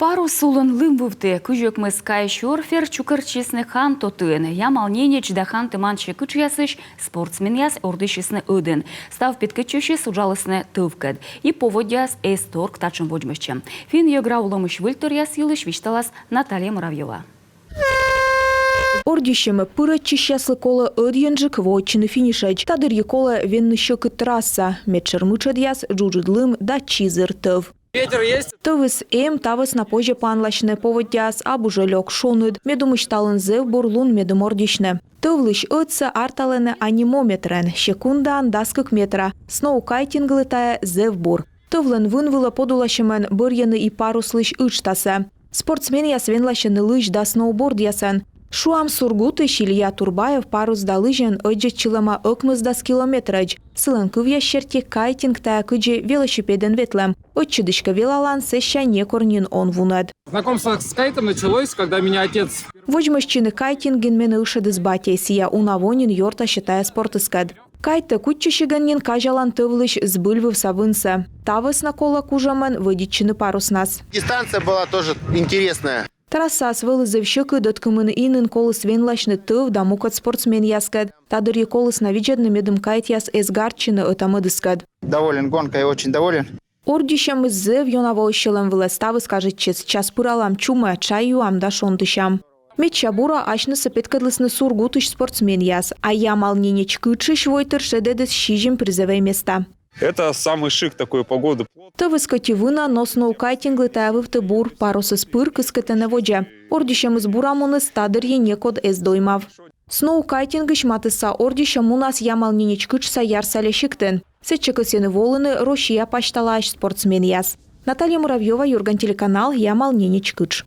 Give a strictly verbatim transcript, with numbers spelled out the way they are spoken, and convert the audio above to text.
Парус улын лым вывті. Кызь ӧкмыс кайтсёрфер чукӧртчисны Ханты-Отын. Ямал-Ненеч да Ханты-Мансьӧ кытшъясысь спортсменъяс ордйысисны ӧдӧн. Став петкӧдчысьыс уджалісны тӧвкӧд. И поводдяыс эз торк татшӧм водзмӧстчӧм. Финн-йӧгра улӧмысь выльторъяс йылысь висьталас Наталья Муравьёва. Ордйысьӧмӧ пырӧдчысьяслы колӧ ӧдйӧнджык воӧдчыны финишӧдз. Та дырйи колӧ венны сьӧкыд трасса. Медшӧр мытшӧдъяс: джуджыд лым да чизыр тӧв. Ветер есть? Тӧвыс эм, та вӧсна позьӧ планласьны. Поводдяыс абу жӧ лёк, шоныд. Медумысь талун зэв бур лун медым ордйысьны. Тӧвлысь ӧдсӧ арталӧны анемометрӧн, секундаын дас кык метра. Сноукайтинглы тайӧ зэв бур. Тӧвлӧн вын вылӧ подуласьӧмӧн бӧрйӧны и паруслысь ыджтасӧ. Спортсменъяс венласьӧны лызь да сноубордъясӧн. Шуам, Сургутысь Илья Турбаев парус да лызьӧн ӧддзӧдчылӧма ӧкмысдас километрӧдз. Сылӧн кывъяс серти, кайтинг тайӧ кыдзи велосипедӧн ветлӧм. Ӧтчыдысь кӧ велалан, сэсся некор нин он вунӧд. Знакомство с кайтом началось, когда меня отец... Водзмӧстчыны кайтингӧн менӧ ышӧдіс батьӧй, сійӧ уна во нин ёртасьӧ тайӧ спортыскӧд. Кайтӧ кутчысигӧн нин казялан тӧвлысь збыльвывса вынсӧ. Та вӧсна колӧ кужӧмӧн вӧдитчыны паруснас. Дистанция была тоже интересная. Трассаыс вӧлі зэв сьӧкыд, ӧткымын инын коліс венласьны тӧв да мукӧд спортсменъяскӧд. Та дырйи коліс на видзӧдны, медым кайтъяс эз гартчыны ӧта-мӧдыскӧд. Доволен гонкой, очень доволен. Ордйысьӧмыс зэв ёна воис сьӧлӧм вылӧ. Ставыс кажитчис: час пыралам чумӧ, чай юам да шонтысям. Медся бура асьнысӧ петкӧдлісны Сургутысь спортсменъяс. А Ямал-Ненеч кытшысь войтыр шедӧдіс сизим призӧвӧй места. Это самый шик такую погоду. Тӧвыс кӧть и вына, но сноукайтинглы тайӧ вывті бур. Парусыс пыр кыскӧ тэнӧ водзӧ. Ордйысьӧмыс бура муніс, та дырйи некод эз доймав. Сноукайтингысь матысса ордйысьӧм мунас Ямал-Ненеч кытшса Ярсаля сиктын. Сэтчӧ кӧсйӧны волыны Россия пасьталаысь спортсменъяс. Наталья Муравьёва, Юрган телеканал, Ямал-Ненеч кытш.